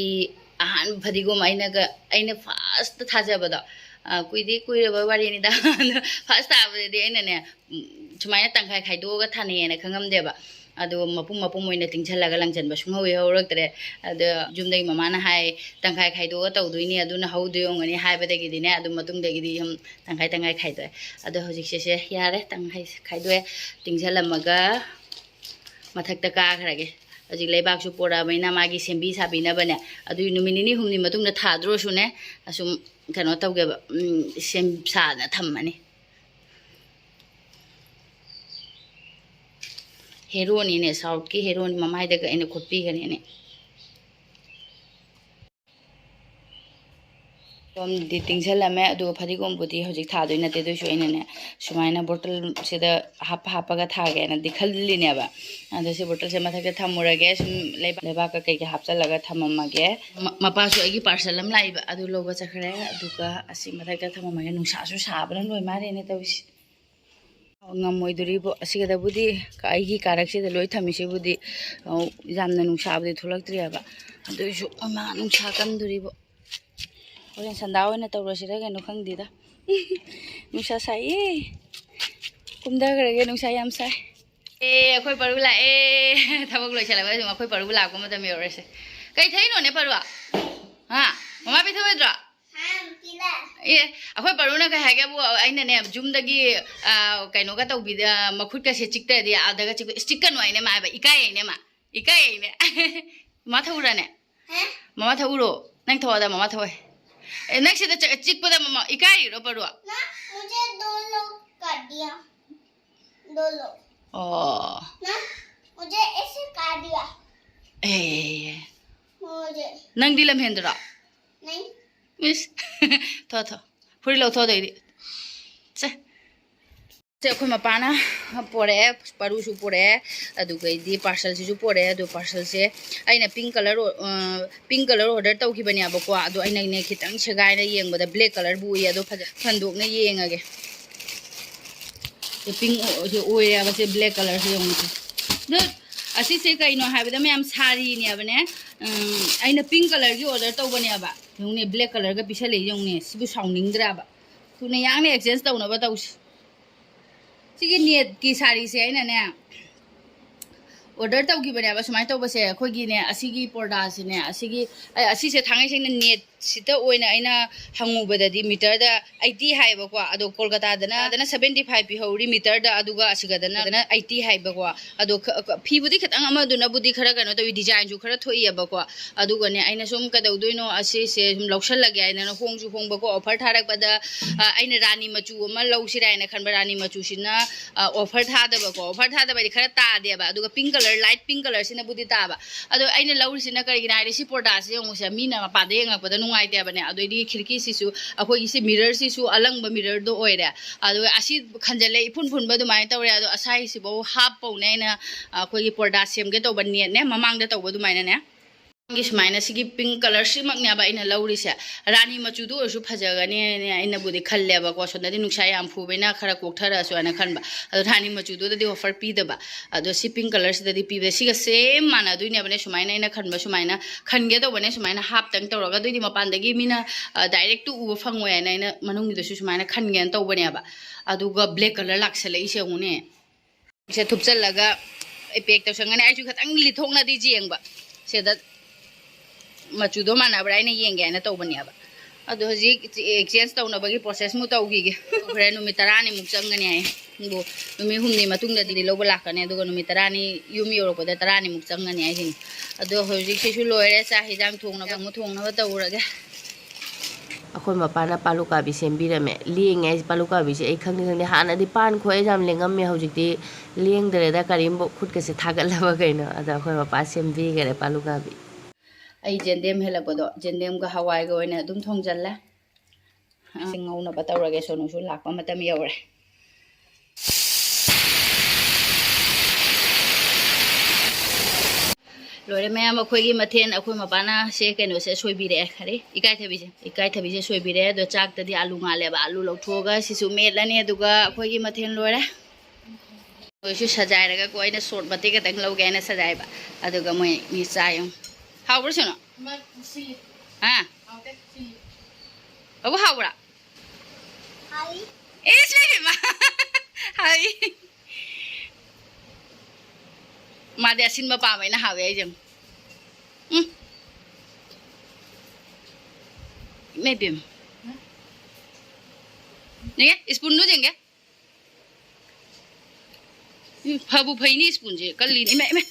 ꯑꯍꯥꯟꯕ ꯐꯗꯤꯒꯣꯝ ꯑꯩꯅꯒ, ꯑꯩꯅ ꯐꯥꯔꯁꯇ ꯊꯥꯖꯕꯗꯣ, ꯑ, ꯀꯨꯏꯗꯤ ꯀꯨꯏꯔꯕ ꯋꯥꯔꯤꯅꯤꯗ꯫ ꯑꯗꯣ ꯐꯥꯔꯁ ꯊꯥꯕꯗꯗꯤ ꯑꯩꯅꯅꯦ, ꯎꯝ, ꯁꯨꯃꯥꯏꯅ ꯇꯪꯈꯥꯏ ꯈꯥꯏꯗꯣꯛꯑꯒ ꯊꯥꯅꯩꯌꯦꯅ ꯈꯪꯉꯝꯗꯦꯕ꯫ ꯑꯗꯣ ꯃꯄꯨꯝ ꯃꯄꯨꯝ ꯑꯣꯏꯅ ꯇꯤꯡꯁꯜꯂꯒ ꯂꯪꯁꯟꯕ ꯁꯨꯡꯍꯧ ꯍꯦꯛ ꯍꯧꯔꯛꯇ꯭ꯔꯦ꯫ ꯑꯗꯣ ꯌꯨꯝꯗꯒꯤ ꯃꯃꯥꯅ ꯍꯥꯏ, "ꯇꯪꯈꯥꯏ ꯈꯥꯏꯗꯣꯛꯑꯒ ꯇꯧꯗꯣꯏꯅꯤ, ꯑꯗꯨꯅ ꯍꯧꯗꯣꯏ ꯑꯣꯏꯔꯝꯒꯅꯤ" ꯍꯥꯏꯕꯗꯒꯤꯗꯤꯅꯦ, ꯑꯗꯨ ꯃꯇꯨꯡꯗꯒꯤꯗꯤ ꯁꯨꯝ ꯇꯪꯈꯥꯏ ꯇꯪꯈꯥꯏ ꯈꯥꯏꯗꯣꯛꯑꯦ꯫ ꯑꯗꯣ ꯍꯧꯖꯤꯛꯁꯦ ꯁꯦ ꯌꯥꯔꯦ, ꯇꯪꯈꯥꯏ ꯈꯥꯏꯗꯣꯛꯑꯦ, ꯇꯤꯡꯁꯜꯂꯝꯃꯒ ꯃꯊꯛꯇ ꯀꯥꯈ꯭ꯔꯒꯦ꯫ ꯍꯧꯖꯤꯛ ꯂꯩꯕꯥꯛꯁꯨ ꯄꯣꯔꯛꯑꯕꯅꯤꯅ ꯃꯥꯒꯤ ꯁꯦꯝꯕꯤ ꯁꯥꯕꯤꯅꯕꯅꯦ꯫ ꯑꯗꯨꯒꯤ ꯅꯨꯃꯤꯠ ꯅꯤꯅꯤ ꯍꯨꯝꯅꯤ ꯃꯇꯨꯡꯗ ꯊꯥꯗ꯭ꯔꯁꯨꯅꯦ, ꯑꯁꯨꯝ ꯀꯩꯅꯣ ꯇꯧꯒꯦꯕ, ꯎꯝ, ꯁꯦꯝ ꯁꯥꯗꯅ ꯊꯝꯃꯅꯤ꯫ ꯍꯦꯔꯣꯅꯤꯅꯦ, ꯁꯥꯎꯠꯀꯤ ꯍꯦꯔꯣꯅꯤ, ꯃꯃꯥꯏꯗꯒ ꯑꯩꯅ ꯈꯣꯠꯄꯤꯒꯅꯤꯅꯦ꯫ ꯐꯗꯤꯒꯣꯝꯗꯤ ꯇꯤꯡꯁꯜꯂꯝꯃꯦ, ꯑꯗꯨꯒ ꯐꯗꯤꯒꯣꯝꯕꯨꯗꯤ ꯍꯧꯖꯤꯛ ꯊꯥꯗꯣꯏ ꯅꯠꯇꯦ꯫ ꯑꯗꯨꯏꯁꯨ ꯑꯩꯅꯅꯦ, ꯁꯨꯃꯥꯏꯅ ꯕꯣꯇꯜꯁꯤꯗ ꯍꯥꯞꯄ ꯍꯥꯞꯄꯒ ꯊꯥꯒꯦꯅꯗꯤ ꯈꯜꯂꯤꯅꯦꯕ꯫ ꯑꯗꯣ ꯁꯤ ꯕꯣꯇꯜꯁꯦ ꯃꯊꯛꯇ ꯊꯝꯃꯨꯔꯒꯦ꯫ ꯁꯨꯝ ꯂꯩꯕꯥꯛ, ꯂꯩꯕꯥꯛꯀ ꯀꯩꯀꯩ ꯍꯥꯞꯆꯜꯂꯒ ꯊꯝꯃꯝꯃꯒꯦ꯫ ꯃ-, ꯃꯄꯥꯁꯨ ꯑꯩꯒꯤ ꯄꯥꯔꯁꯦꯜ ꯑꯃ ꯂꯥꯛꯏꯕ, ꯑꯗꯨ ꯂꯧꯕ ꯆꯠꯈ꯭ꯔꯦ꯫ ꯑꯗꯨꯒ ꯑꯁꯤ ꯃꯊꯛꯇ ꯊꯝꯃꯝꯃꯒꯦ꯫ ꯅꯨꯡꯁꯥꯁꯨ ꯁꯥꯕꯅ ꯂꯣꯏ ꯃꯥꯜꯂꯦꯅꯦ ꯇꯧꯔꯤꯁꯦ꯫ ꯉꯝꯃꯣꯏꯗꯣꯔꯤꯕꯣ꯫ ꯑꯁꯤꯒꯗꯕꯨꯗꯤ ꯑꯩꯒꯤ ꯀꯥꯔꯛꯁꯤꯗ ꯂꯣꯏ ꯊꯝꯃꯤꯁꯤꯕꯨꯗꯤ, ꯑ, ꯌꯥꯝꯅ ꯅꯨꯡꯁꯥꯕꯨꯗꯤ ꯊꯣꯛꯂꯛꯇ꯭ꯔꯤꯑꯕ꯫ ꯑꯗꯨꯏꯁꯨ ꯃꯃꯥ ꯅꯨꯡꯁꯥ ꯀꯟꯗꯣꯔꯤꯕꯣ꯫ ꯍꯣꯔꯦꯟ ꯁꯟꯗꯥ ꯑꯣꯏꯅ ꯇꯧꯔꯁꯤꯔ ꯀꯩꯅꯣ ꯈꯪꯗꯦꯗ꯫ ꯅꯨꯡꯁꯥ ꯁꯥꯏꯌꯦ꯫ ꯀꯨꯝꯊꯈ꯭ꯔꯒꯦ, ꯅꯨꯡꯁꯥ ꯌꯥꯝ ꯁꯥꯏ꯫ ꯑꯦ, ꯑꯩꯈꯣꯏ ꯄꯔꯨ ꯂꯥꯛꯑꯦ꯫ ꯊꯕꯛ ꯂꯣꯏꯁꯤꯜꯂꯒ ꯁꯨꯝ ꯑꯩꯈꯣꯏ ꯄꯔꯨ ꯂꯥꯛꯄ ꯃꯇꯝ ꯌꯧꯔꯁꯦ꯫ ꯀꯩ ꯊꯛꯏꯅꯣꯅꯦ, ꯄꯔꯨ? ꯍꯥ? ꯃꯃꯥ ꯄꯤꯊꯛꯑꯣꯏꯗ꯭ꯔꯣ? ꯑꯦ, ꯑꯩꯈꯣꯏ ꯄꯔꯨꯅ ꯀꯩ ꯍꯥꯏꯒꯦꯕꯨ, ꯑꯩꯅꯅꯦ, ꯌꯨꯝꯗꯒꯤ, ꯑ, ꯀꯩꯅꯣꯒ ꯇꯧꯕꯤꯗ, ꯃꯈꯨꯠꯀꯁꯦ ꯆꯤꯛꯇ꯭ꯔꯗꯤ, ꯑꯗꯒ ꯆꯤꯛꯄ, ꯆꯤꯛꯀꯅꯨ ꯍꯥꯏꯅꯦ ꯃꯥ ꯍꯥꯏꯕ, ꯏꯀꯥꯏ ꯍꯥꯏꯅꯦ ꯃꯥ, ꯏꯀꯥꯏ ꯍꯥꯏꯅꯦ꯫ ꯃꯃꯥ ꯊꯛꯎꯔꯅꯦ? ꯍꯥ? ꯃꯃꯥ ꯊꯛꯎꯔꯣ? ꯅꯪ ꯊꯛꯑꯣꯗ, ꯃꯃꯥ ꯊꯛꯑꯣꯏ꯫ ꯑꯦ, ꯅꯪ ꯁꯤꯗ ꯆ-, ꯆꯤꯛꯄꯗ ꯃꯃꯥ ꯏꯀꯥꯏꯔꯤꯔꯣ, ꯄꯔꯨ? ना, मुझे दो लोग काट दिया। दो लोग। ꯑꯣ꯫ ना, मुझे ऐसे काट दिया। ꯑꯦ꯫ मुझे। ꯅꯪꯗꯤ ꯂꯝꯍꯦꯟꯗ꯭ꯔꯣ? नहीं। ꯏꯁ꯫ ꯊꯣ, ꯊꯣ꯫ ꯐꯨꯔꯤꯠ ꯂꯧꯊꯣꯛꯑꯣ ꯑꯗꯩꯗꯤ꯫ ꯁꯦ꯫ ꯁꯦ ꯑꯩꯈꯣꯏ ꯃꯄꯥꯅ ꯄꯣꯔꯛꯑꯦ, ꯄꯥꯔꯨꯁꯨ ꯄꯣꯔꯛꯑꯦ, ꯑꯗꯨꯒꯩꯗꯤ parcelꯁꯤꯁꯨ ꯄꯣꯔꯛꯑꯦ꯫ ꯑꯗꯣ parcelꯁꯦ ꯑꯩꯅ pink colour, pink colour order ꯇꯧꯈꯤꯕꯅꯦꯕꯀꯣ, ꯑꯗꯣ ꯑꯩꯅꯅꯦ ꯈꯤꯇꯪ ꯁꯦꯒꯥꯏꯅ ꯌꯦꯡꯕꯗ black colourꯕꯨ ꯎꯏ꯫ ꯑꯗꯣ ꯐꯖ ꯍꯟꯗꯣꯛꯅ ꯌꯦꯡꯉꯒꯦ꯫ ꯁꯦ pink ꯑꯣ-, ꯁꯦ ꯑꯣꯏꯔꯦꯕ, ꯁꯦ black colourꯁꯦ ꯌꯦꯡꯉꯨꯁꯦ꯫ ꯑꯗꯣ ꯑꯁꯤꯁꯦ ꯀꯩꯅꯣ ꯍꯥꯏꯕꯗ, ꯃꯌꯥꯝ ꯁꯥꯔꯤꯅꯦꯕꯅꯦ꯫ ꯎꯝ, ꯑꯩꯅ pink colourꯒꯤ order ꯇꯧꯕꯅꯦꯕ꯫ ꯌꯦꯡꯉꯨꯅꯦ, black colourꯒ ꯄꯤꯁꯜꯂꯛꯏ ꯌꯦꯡꯉꯨꯅꯦ꯫ ꯁꯤꯕꯨ ꯁꯥꯎꯅꯤꯡꯗ꯭ꯔꯥꯕ? ꯊꯨꯅ ꯌꯥꯡꯅ exchange ꯇꯧꯅꯕ ꯇꯧꯁꯤ꯫ ꯁꯤꯒꯤ netꯀꯤ ꯁꯥꯔꯤꯁꯦ ꯑꯩꯅꯅꯦ order ꯇꯧꯈꯤꯕꯅꯦꯕ꯫ ꯁꯨꯃꯥꯏꯅ ꯇꯧꯕꯁꯦ, ꯑꯩꯈꯣꯏꯒꯤꯅꯦ, ꯑꯁꯤꯒꯤ ꯄꯣꯔꯗꯥꯁꯤꯅꯦ, ꯑꯁꯤꯒꯤ, ꯑꯩ, ꯑꯁꯤꯁꯦ ꯊꯥꯡꯉꯩ ꯁꯦꯡꯅ netꯁꯤꯗ ꯑꯣꯏꯅ ꯑꯩꯅ ꯍꯪꯉꯨꯕꯗꯗꯤ meterꯗ eighty ꯍꯥꯏꯌꯦꯕꯀꯣ꯫ ꯑꯗꯣ ꯀꯣꯜꯀꯇꯥꯗꯅ, ꯑꯗꯅ seventy five ꯄꯤꯍꯧꯔꯤ meterꯗ, ꯑꯗꯨꯒ ꯑꯁꯤꯒꯗꯅ eighty ꯍꯥꯏꯕꯀꯣ꯫ ꯑꯗꯣ ꯈ-, ꯈ-, ꯐꯤꯕꯨꯗꯤ ꯈꯤꯇꯪ ꯑꯃꯗꯨꯅꯕꯨꯗꯤ ꯈꯔ ꯀꯩꯅꯣ ꯇꯧꯏ, designꯁꯨ ꯈꯔ ꯊꯣꯛꯏꯑꯕꯀꯣ꯫ ꯑꯗꯨꯒꯅꯦ, ꯑꯩꯅ ꯁꯨꯝ ꯀꯩꯗꯧꯗꯣꯏꯅꯣ, ꯑꯁꯤꯁꯦ ꯁꯨꯝ ꯂꯧꯁꯜꯂꯒꯦ ꯍꯥꯏꯗꯅ, ꯍꯣꯡꯁꯨ ꯍꯣꯡꯕꯀꯣ, offer ꯊꯥꯔꯛꯄꯗ, ꯑ, ꯑꯩꯅ ꯔꯥꯅꯤ ꯃꯆꯨ ꯑꯃ ꯂꯧꯁꯤꯔꯥ ꯍꯥꯏꯅ ꯈꯟꯕ, ꯔꯥꯅꯤ ꯃꯆꯨꯁꯤꯅ, ꯑ, offer ꯊꯥꯗꯕꯀꯣ꯫ Offer ꯊꯥꯗꯕ ꯍꯥꯏꯗꯤ ꯈꯔ ꯇꯥꯗꯦꯕ, ꯑꯗꯨꯒ pink colour, light pink colourꯁꯤꯅꯕꯨꯗꯤ ꯇꯥꯕ꯫ ꯑꯗꯣ ꯑꯩꯅ ꯂꯧꯔꯤꯁꯤꯅ ꯀꯔꯤꯒꯤꯅꯣ ꯍꯥꯏꯗꯤ, ꯁꯤ ꯄꯣꯔꯗꯥꯁꯦ ꯌꯦꯡꯉꯨꯁꯦ, ꯃꯤꯅ ꯃꯄꯥꯟꯗ ꯌꯦꯡꯉꯛꯄꯗ ꯅꯨꯡꯉꯥꯏꯇꯦꯕꯅꯦ꯫ ꯑꯗꯩꯗꯤ ꯈꯤꯔꯀꯤꯁꯤꯁꯨ, ꯑꯩꯈꯣꯏꯒꯤ ꯁꯤ mirrorꯁꯤꯁꯨ ꯑꯂꯪꯕ mirrorꯗꯣ ꯑꯣꯏꯔꯦ꯫ ꯑꯗꯨꯒ ꯑꯁꯤ ꯈꯟꯖꯜꯂꯦ, ꯏꯐꯨꯟ ꯐꯨꯟꯕ ꯑꯗꯨꯃꯥꯏꯅ ꯇꯧꯔꯦ꯫ ꯑꯗꯣ ꯑꯁꯥꯏꯁꯤꯐꯧ ꯍꯥꯞꯄꯧꯅꯦ ꯑꯩꯅ, ꯑꯩꯈꯣꯏꯒꯤ ꯄꯣꯔꯗꯥ ꯁꯦꯝꯒꯦ ꯇꯧꯕ netꯅꯦ, ꯃꯃꯥꯡꯗ ꯇꯧꯕ ꯑꯗꯨꯃꯥꯏꯅꯅꯦ꯫ ꯒꯤ ꯁꯨꯃꯥꯏꯅ ꯁꯤꯒꯤ pink colourꯁꯤꯃꯛꯅꯦꯕ ꯑꯩꯅ ꯂꯧꯔꯤꯁꯦ꯫ ꯔꯥꯅꯤ ꯃꯆꯨꯗꯣ ꯑꯣꯏꯔꯁꯨ ꯐꯖꯒꯅꯤꯅ ꯑꯩꯅꯕꯨꯗꯤ ꯈꯜꯂꯦꯕꯀꯣ꯫ ꯁꯣꯝꯗꯗꯤ ꯅꯨꯡꯁꯥ ꯌꯥꯝ ꯐꯨꯕꯅꯤꯅ ꯈꯔ ꯀꯣꯛꯊꯔꯛꯑꯁꯨ ꯍꯥꯏꯅ ꯈꯟꯕ꯫ ꯑꯗꯣ ꯔꯥꯅꯤ ꯃꯆꯨꯗꯨꯗꯗꯤ offer ꯄꯤꯗꯕ꯫ ꯑꯗꯣ ꯁꯤ pink colourꯁꯤꯗꯗꯤ ꯄꯤꯕꯗ ꯁꯤꯒ same ꯃꯥꯟꯅꯗꯣꯏꯅꯦꯕꯅꯦ꯫ ꯁꯨꯃꯥꯏꯅ ꯑꯩꯅ ꯈꯟꯕ ꯁꯨꯃꯥꯏꯅ ꯈꯟꯒꯦ ꯇꯧꯕꯅꯦ꯫ ꯁꯨꯃꯥꯏꯅ ꯍꯥꯞꯇꯪ ꯇꯧꯔꯒ, ꯑꯗꯨꯏꯗꯤ ꯃꯄꯥꯟꯗꯒꯤ ꯃꯤꯅ, ꯑ, directꯇꯨ ꯎꯕ ꯐꯪꯉꯣꯏ ꯍꯥꯏꯅ ꯑꯩꯅ ꯃꯅꯨꯡꯒꯤꯗꯁꯨ ꯁꯨꯃꯥꯏꯅ ꯈꯟꯒꯦꯅ ꯇꯧꯕꯅꯦꯕ꯫ ꯑꯗꯨꯒ black colour ꯂꯥꯛꯁꯜꯂꯛꯏꯁꯦ ꯌꯦꯡꯉꯨꯅꯦ꯫ ꯁꯦ ꯊꯨꯞꯆꯜꯂꯒ pack ꯇꯧꯁꯟꯒꯅꯤ꯫ ꯑꯩꯁꯨ ꯈꯤꯇꯪ ꯂꯤꯊꯣꯛꯅꯗꯤ ꯌꯦꯡꯕ꯫ ꯁꯤꯗ ꯃꯆꯨꯗꯣ ꯃꯥꯟꯅꯕ꯭ꯔꯥ ꯍꯥꯏꯅ ꯌꯦꯡꯒꯦ ꯍꯥꯏꯅ ꯇꯧꯕꯅꯦꯕ꯫ ꯑꯗꯣ ꯍꯧꯖꯤꯛ exchange ꯇꯧꯅꯕꯒꯤ process ꯃꯨꯛ ꯇꯧꯈꯤꯒꯦ꯫ ꯍꯣꯔꯦꯟ ꯅꯨꯃꯤꯠ ꯇꯔꯥꯅꯤꯃꯨꯛ ꯆꯪꯒꯅꯤ ꯍꯥꯏ꯫ ꯑꯗꯣ ꯅꯨꯃꯤꯠ ꯍꯨꯝꯅꯤ ꯃꯇꯨꯡꯗꯗꯤ ꯂꯧꯕ ꯂꯥꯛꯀꯅꯤ, ꯑꯗꯨꯒ ꯅꯨꯃꯤꯠ ꯇꯔꯥꯅꯤ, ꯌꯨꯝ ꯌꯧꯔꯛꯄꯗ ꯇꯔꯥꯅꯤꯃꯨꯛ ꯆꯪꯒꯅꯤ ꯍꯥꯏꯁꯤꯅꯤ꯫ ꯑꯗꯣ ꯍꯧꯖꯤꯛꯁꯤꯁꯨ ꯂꯣꯏꯔꯦ, ꯆꯥꯛ ꯍꯤꯟꯖꯥꯡ ꯊꯣꯡꯅꯕ ꯑꯃꯨꯛ ꯊꯣꯡꯅꯕ ꯇꯧꯔꯒꯦ꯫ ꯑꯩꯈꯣꯏ ꯃꯄꯥꯅ ꯄꯥꯂꯨꯀꯥꯕꯤ ꯁꯦꯝꯕꯤꯔꯝꯃꯦ꯫ ꯂꯦꯡꯉꯦ ꯍꯥꯏꯁꯦ, ꯄꯥꯂꯨꯀꯥꯕꯤꯁꯦ ꯑꯩ ꯈꯪꯗꯦ ꯈꯪꯗꯦ꯫ ꯍꯥꯟꯅꯗꯤ ꯄꯥꯟ ꯈꯣꯛꯑꯦ ꯌꯥꯝ ꯂꯦꯡꯉꯝꯃꯦ, ꯍꯧꯖꯤꯛꯇꯤ ꯂꯦꯡꯗ꯭ꯔꯦꯗ꯫ ꯀꯔꯤꯝꯕꯨ ꯈꯨꯠꯀꯁꯦ ꯊꯥꯒꯠꯂꯕ ꯀꯩꯅꯣ꯫ ꯑꯗ ꯑꯩꯈꯣꯏ ꯃꯄꯥ ꯁꯦꯝꯕꯤꯈꯔꯦ ꯄꯥꯂꯨꯀꯥꯕꯤ꯫ ꯑꯩ ꯖꯦꯟꯗꯦꯝ ꯍꯦꯜꯂꯛꯄꯗꯣ ꯖꯦꯟꯗꯦꯝꯒ ꯍꯋꯥꯏꯒ ꯑꯣꯏꯅ ꯑꯗꯨꯝ ꯊꯣꯡꯖꯜꯂꯦ꯫ ꯑ, ꯉꯧꯅꯕ ꯇꯧꯔꯒꯦ꯫ ꯁꯣꯅꯨꯁꯨ ꯂꯥꯛꯄ ꯃꯇꯝ ꯌꯧꯔꯦ꯫ ꯂꯣꯏꯔꯦ ꯃꯌꯥꯝ, ꯑꯩꯈꯣꯏꯒꯤ ꯃꯊꯦꯜ꯫ ꯑꯩꯈꯣꯏ ꯃꯄꯥꯅ ꯁꯦ ꯀꯩꯅꯣꯁꯦ ꯁꯣꯏꯕꯤꯔꯛꯑꯦ, ꯀꯔꯤ, ꯏꯀꯥꯏꯊꯕꯤꯁꯦ, ꯏꯀꯥꯏꯊꯕꯤꯁꯦ ꯁꯣꯏꯕꯤꯔꯛꯑꯦ꯫ ꯑꯗꯣ ꯆꯥꯛꯇꯗꯤ ꯑꯥꯂꯨ ꯉꯥꯜꯂꯦꯕ, ꯑꯥꯂꯨ ꯂꯧꯊꯣꯛꯑꯒ ꯁꯤꯁꯨ ꯃꯦꯠꯂꯅꯤ, ꯑꯗꯨꯒ ꯑꯩꯈꯣꯏꯒꯤ ꯃꯊꯦꯜ ꯂꯣꯏꯔꯦ꯫ ꯃꯣꯏꯁꯨ ꯁꯖꯥꯏꯔꯒꯀꯣ, ꯑꯩꯅ ꯁꯣꯔꯠ ꯃꯇꯦꯛ ꯈꯛꯇꯪ ꯂꯧꯒꯦ ꯍꯥꯏꯅ ꯁꯖꯥꯏꯕ꯫ ꯑꯗꯨꯒ ꯃꯣꯏ ꯃꯤ ꯆꯥ ꯌꯦꯡꯉꯨ꯫ ꯍꯥꯎꯕ꯭ꯔꯣ ꯁꯨꯅꯣ? ꯍꯥ? ꯕꯕꯨ ꯍꯥꯎꯕ꯭ꯔꯥ? ꯏꯁ, ꯏꯕꯦꯝꯃ꯫ ꯍꯥꯎꯏ꯫ ꯃꯥꯗꯤ ꯑꯁꯤꯟꯕ ꯄꯥꯝꯃꯦꯅ ꯍꯥꯎꯋꯦ ꯑꯩꯁꯦ꯫ ꯎꯝ꯫ ꯏꯃꯥ ꯏꯕꯦꯝꯃ꯫ ꯌꯦꯡꯒꯦ, ꯏꯁꯄꯨꯟꯗꯨ ꯌꯦꯡꯒꯦ꯫ ꯎꯝ, ꯐꯕꯨ ꯐꯩꯅꯤ ꯏꯁꯄꯨꯟꯁꯦ, ꯀꯜꯂꯤꯅꯤ꯫ ꯏꯃꯥ, ꯏꯃꯥ꯫